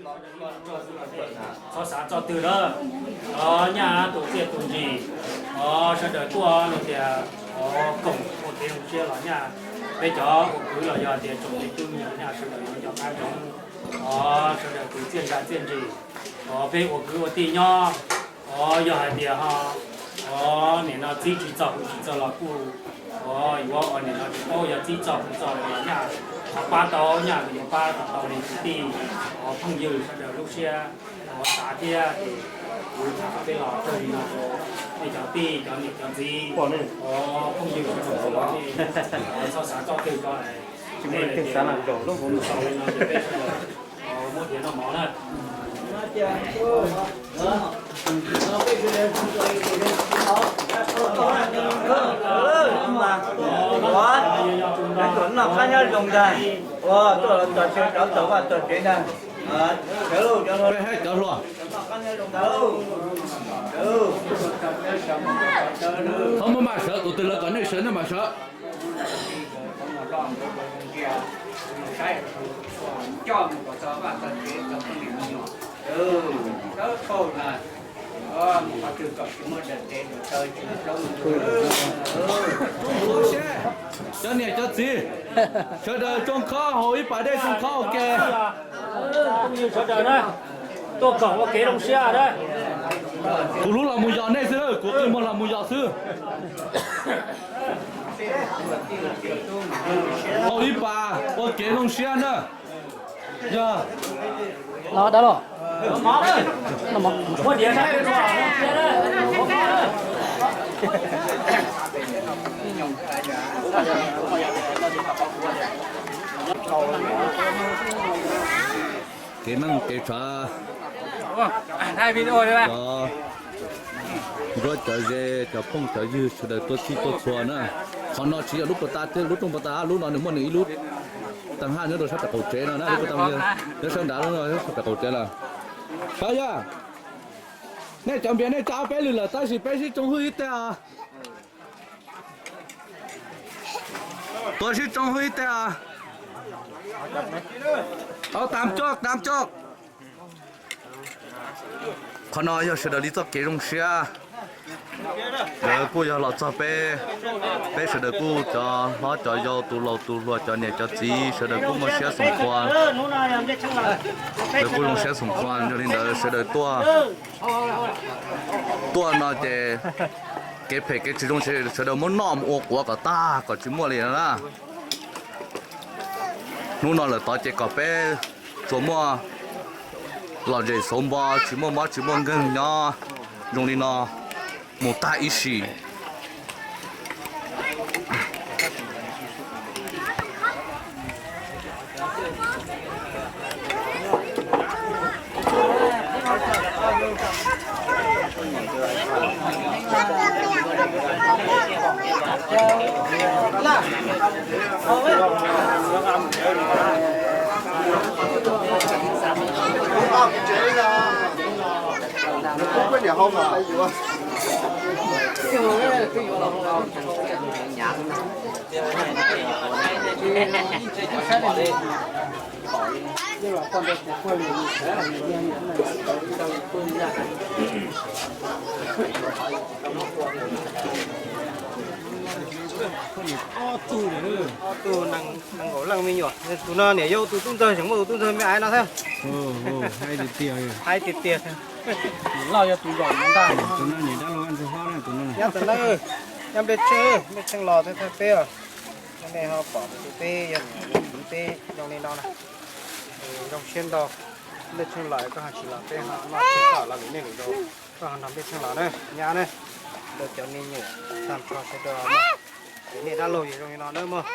Txhob xav txoj twg na, nyaj tus txiaj tus ntsig, sawv daws tuaj tias koom ua kev zoo siab los nyaj. Peb cov ua kwv los yog tias tsoom me tub me nyuam nyaj sawv daws yuav nco qab ntsoov, sawv daws kwv txiaj ntsig txiaj ntsig, peb ua kwv ua tij nyob. Yog hais tias ho nim no txib tsis txog kuj tsis txog los kuj yuav nim no tsis paub yog txib txog kuj txog los nyaj, ho pab tau nyaj yuav pab tau li kwv tij, phooj ywg sawv daws lub siab xav thiab ces kuv tham peb los txog li no rau nej cov tij cov niam cov txiv, phooj ywg sawv daws los txhob xav txoj twg ko, tsis muaj leej twg xav los zaum lub hauv no ces peb sawv daws muab diav noj mov na. Noj qab nyob zoo ntag, ua tuaj los txog tsev, rov txog vaj txog tsev ntag. Peb hais cov hluas, txhob muab mas sawv, tus twg lawv kom nej sawv nej mam sawv. Cov niam cov txiv, sawv daws tsoo khob haus ib pas dej tsoo khob ua ke. Sawv daws na, tuaj koom ua kev zoo siab na. Kuv hlub los mus yos nej xwb, kuv qi muag los mus yos xwb. Haus ib pas ua kev zoo siab na. Yog no dab los. Kev neej kev tshav, cov nruab cov ze, cov phooj cov ywg sawv daws tuaj txhij tuaj txhua na. Qhov no tsis yog lub puag ta thiab, lub rooj puag ta, lub no nws muaj nws ib lub tag haj nyob rau sab pem qaum tsev no na, lub puag ta nyob sab nrad, sab pem qaum tsev lawm. Pab yog nej cov npias nej tsa ob peb lwm lawm tab sis peb sib tsoo hwj ib teg os. Tuaj sib tsoo hwj ib teg os. Tau tam coj, tam coj. Qhov no yog sawv daws li txoj kev zoo siab. Lawv kuj yog los txog peb, peb sawv daws kuj cov hlob cov yau tus laus tus hluas cov niam cov txiv sawv daws kuj muaj siab xoom qhua. Lawv kuj zoo siab xoom qhua, yog li ntawd sawv daws tuaj, tuaj no ces kev phem kev tsis zoo sawv daws muab noj mus ua quav kom tag kom tsis muaj li na. Hnub no lawm tod ces kom peb tsuas muaj lom zem xauv npo, tsis muaj mob tsis muaj nkeeg nyob zoo li no mus tag ib sim. Ob tug nees nkaum leej me nyuam, tus no niam yau tus tub ntxawg, tseem muaj tus tub ntxawg me aiv no thiab. Hais tiag tiag, loj yog tus zaum no ntag. Nyob txawm na, nyob nplej tsheej, nplej tsheej los thiab thawj peb os. Nej ho pom tus teb yog tus teb zoo li no na. Zoo siab ntau, nplej tsheej los koj ho tsis los, peb ho noj tsheej los lwm nej lwm zaus, koj ho nrog nplej tsheej los na, nyab na. Rau cov me nyuam tag nrho sawv daws, nej dab laug zoo li no na mog.